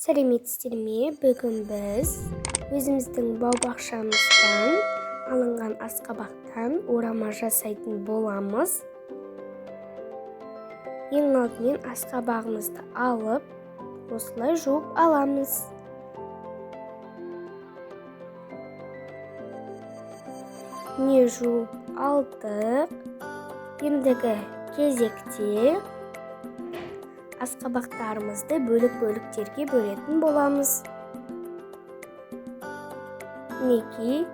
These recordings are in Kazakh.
Сәлеметсіздер ме? Бүгін біз өзіміздің бау-бақшамыздан алынған асқабақтан орама жасайтын боламыз. Ең алдымен асқабағымызды алып, осылай жуып аламыз. Міне, жуып алдық. Ендігі кезекте асқабақтарымызды бөлік-бөліктерге бөлетін боламыз. Мінекей.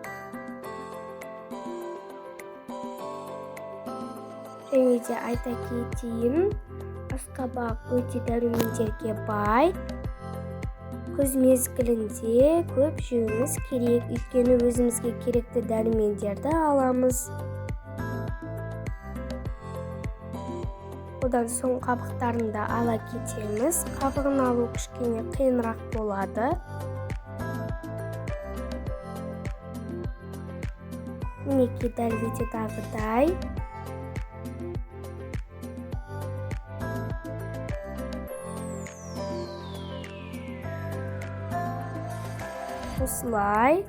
Және де айта кетейін, асқабақ өте дәрумендерге бай. Күз мезгілінде көп жеуіміз керек, өйткені өзімізге керекті дәрумендерді аламыз. Одан соң қабықтарын да ала кетеміз. Қабығын алу кішкене қиынырақ болады. Мінекей, дәл видеодағыдай. Осылай.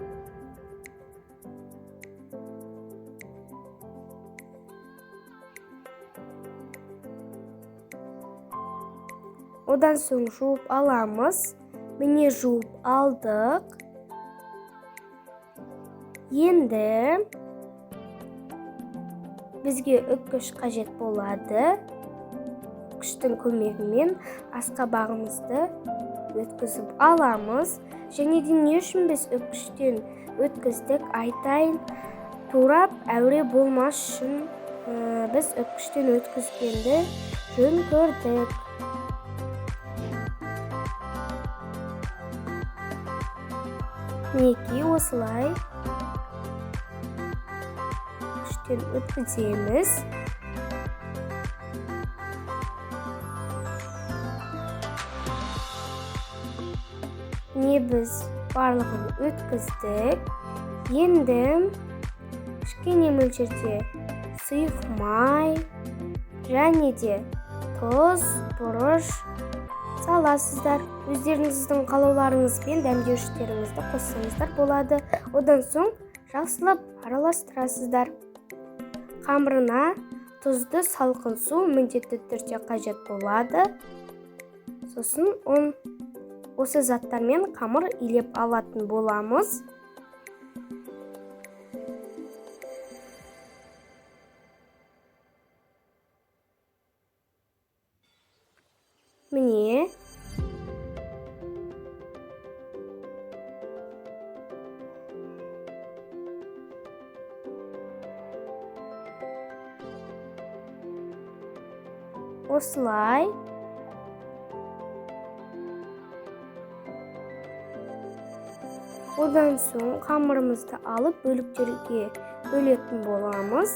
Одан соң жуып аламыз. Міне, жуып алдық. Енді бізге үккіш қажет болады. Үккіштің көмегімен асқабағымызды өткізіп аламыз. Және де не үшін біз үккіштен өткіздік айтайын. Турап әуре болмас үшін біз үккіштен өткізгенді жөн көрдік. Мінекей, осылай үккіштен өткіземіз. Міне, біз барлығын өткіздік. Енді кішкене мөлшерде сұйық май және де тұз, бұрыш саласыздар. Өздеріңіздің қалауларыңызбен дәмдеуіштеріңізді қоссаңыздар болады. Одан соң жақсылап араластырасыздар. Қамырына тұзды салқын су міндетті түрде қажет болады. Сосын ұн. Осы заттармен қамыр илеп алатын боламыз. Міне. Осылай. Одан соң қамырымызды алып бөліктерге бөлетін боламыз.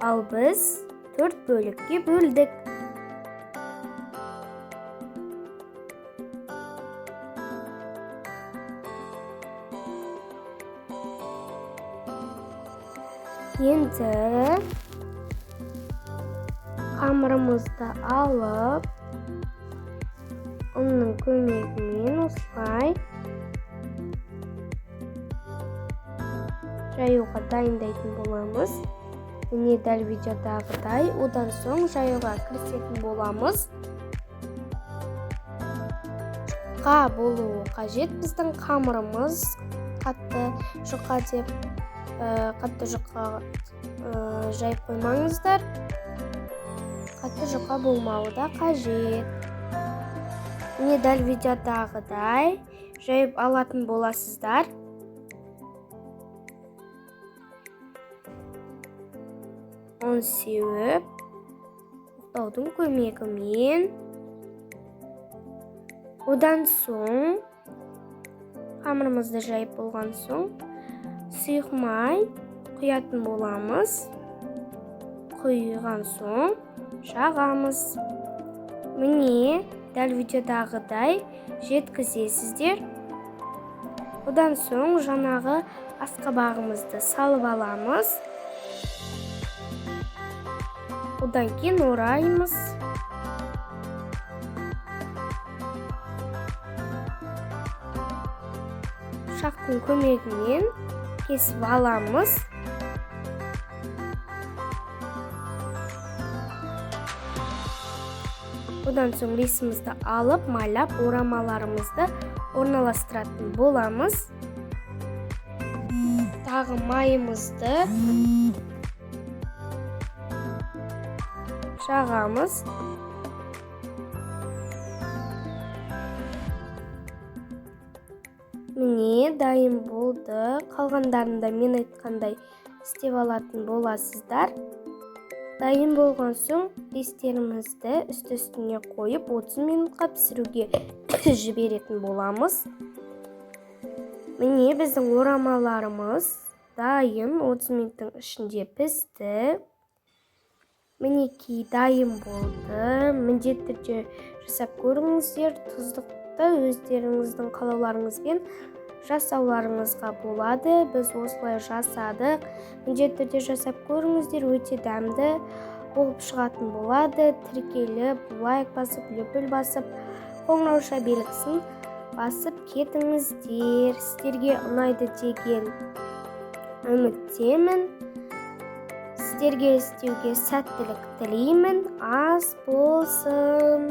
Ал біз 4 бөлікке бөлдік. Енді қамырымызды алып, ұнның көмегімен осылай жаюға дайындайтын боламыз. Міне, дәл видеодағыдай. Одан соң жаюға кірісетін боламыз. Жұқа болуы қажет біздің қамырымыз, қатты жұқа деп қатты жұқа жайып қоймаңыздар. Қатты жұқа болмауы да қажет. Міне, дәл видеодағыдай жайып алатын боласыздар. Ұн сеуіп, оқтаудың көмегімен. Одан соң қамырымызды жайып болған соң сұйық май құятын боламыз. Құйған соң жағамыз. Міне, дәл видеодағыдай жеткізесіздер. Одан соң жаңағы асқабағымызды салып аламыз. Одан кейін ораймыз. Пышақтың көмегімен кесіп аламыз. Одан соң рисімізді алып, майлап, орамаларымызды орналастыратын боламыз. Тағы майымызды жағамыз. Міне, дайын болды. Қалғандарын да мен айтқандай істеп алатын боласыздар. Дайын болған соң ристерімізді үсті-үстіне қойып, 30 минутқа пісіруге жіберетін боламыз. Міне, біздің орамаларымыз дайын, 30 минуттың ішінде пісті. Мінекей, дайын болды. Міндетті түрде жасап көріңіздер. Тұздықты өздеріңіздің қалауларыңызбен жасауларыңызға болады. Біз осылай жасадық. Міндетті түрде жасап көріңіздер, өте дәмді болып шығатын болады. Тіркеліп, лайк басып, лүпіл басып, қоңырауша белгісін басып кетіңіздер. Сіздерге ұнайды деген үміттемін. Сіздерге істеуге сәттілік тілеймін. Ас болсын.